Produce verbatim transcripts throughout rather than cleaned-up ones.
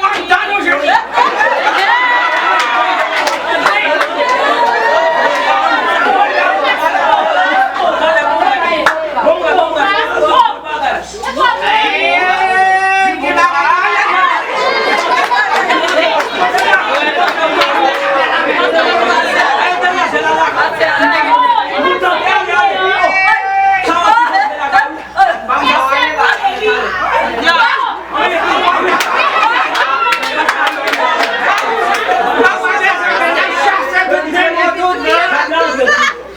w ap tann ou jodi.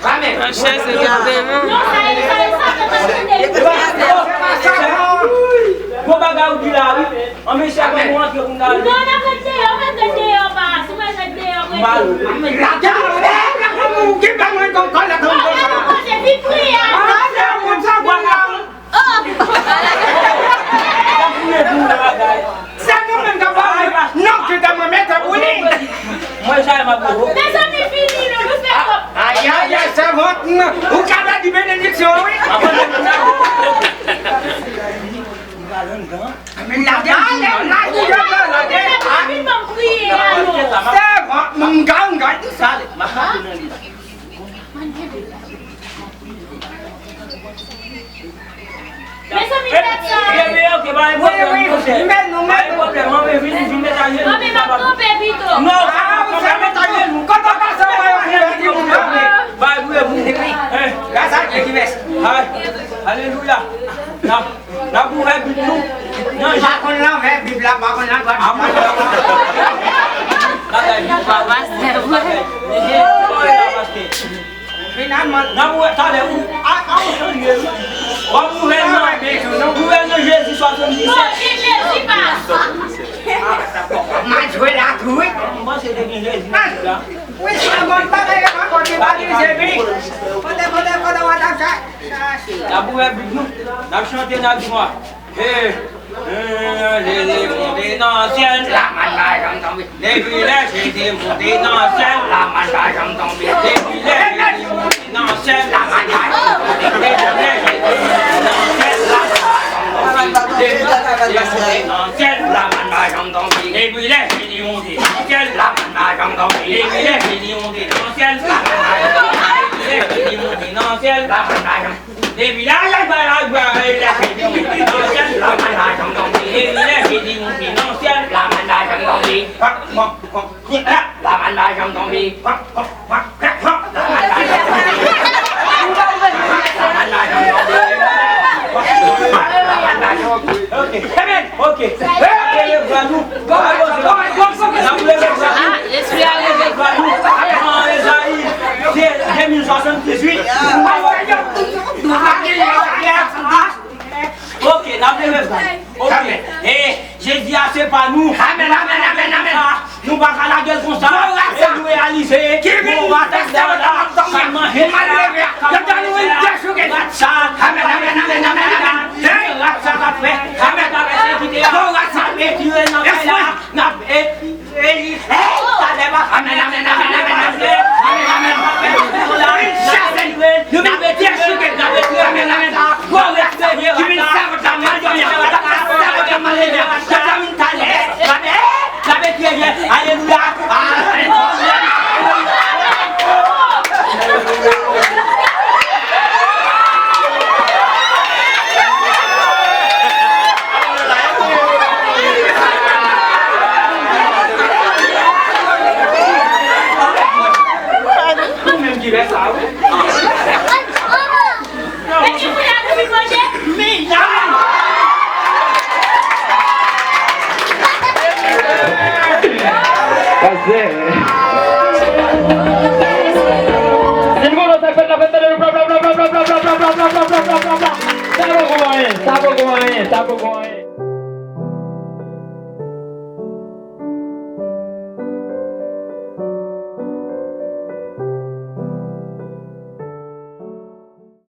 Amen. Monchè, se tout demon. Bon bagay ou di la, wi. An mesye, avan nou antre pou n ale. Non, n ap ret deyò, n ap ret deyò, pa. Si w ret deyò, ret deyò. Lage afè, ou gen pa mwen kon kòlèt. Non, men mwen se vin priye. Lage moun sa, bon la. Oh! Sa pou mwen pou bagay. Se nou menm k ap pale. Non, ki te mwen mete pou li. Mwen, sa m ap pale. Mezanmi, fini, nou, nou fè kòb. Ay, ay, ay, sèvant, ou ka di benediksyon, wi. Lage, lage, lage, lage. Vin ban m priye, alò. Sèvant, m ganga, di sa, m ap pale nan li. Mezanmi, tèt sa. Wi, wi, men nou, men nou. Pastè, vre. Finalman, n ap wè talè ou a, a ou chanje wi. W ap ouvè nan, ouvè nan Jezi swasanndisèt. Non, gen Jezi, pastè. M a jwe la tou wi. M panse te gen Jezi nan la. Wi, sa bon bagay yo pa konn evanjelize wi. Kote, kote, kote w ap chache. N ap ouvè Bib nou. N ap chante, n ap di mwa. Hey, hey, Jezi monte nan syèl, lamann pa janm tonbe. Depi lè Jezi monte nan syèl, lamann pa janm tonbe. Depi lè Jezi monte nan syèl, lamann pa janm tonbe. Depi lè Jezi monte nan syèl, lamann pa janm tonbe. Depi lè Jezi monte nan syèl, lamann pa janm tonbe. Depi lè Jezi monte nan syèl, lamann pa janm tonbe. Depi lè Jezi monte nan syèl, lamann pa janm tonbe. Depi lè Jezi monte nan syèl, lamann pa janm Depi lè Jezi monte nan syèl, lamann pa janm tonbe. Depi lè Jezi monte nan syèl, lamann pa janm tonbe. Lamann pa janm tonbe. Lamann pa janm tonbe. Ok. Amen. Ok. Leve bra nou. N ap leve bra nou. Ah, lespri a leve. N ap leve bra nou. Pran Ezayi de mil swasanndizwit. Ok, n ap leve bra nou. Ok. E, Jezi a se pa nou. Amen, amen, amen, amen. Nou pa ka lage l konsa. E nou reyalize, bon, rat sa la, k ap manje sa, k ap manje sa, rat sa, rat sa k ap fè, rat sa k ap pèsekite a, n ap retire nan kay la, n ap, e, e, e, talè pa. Amen, amen, amen, amen, amen. Amen, amen. N ap retire, n ap retire, n ap retire rat sa. Gwo respè, vye rat sa. Gwo respè, vye rat sa. Gwo respè, vye rat sa. Talè, talè. N ap etidye, alelouya, alelouya. Ou menm ki fè sa, wi. Men ki pou y al pi manje? Men y al! Pastè. Si n konnen sa k fèt la, fèt tande nou, bla, bla, bla. Sa poko anyen, sa poko anyen, sa poko anyen.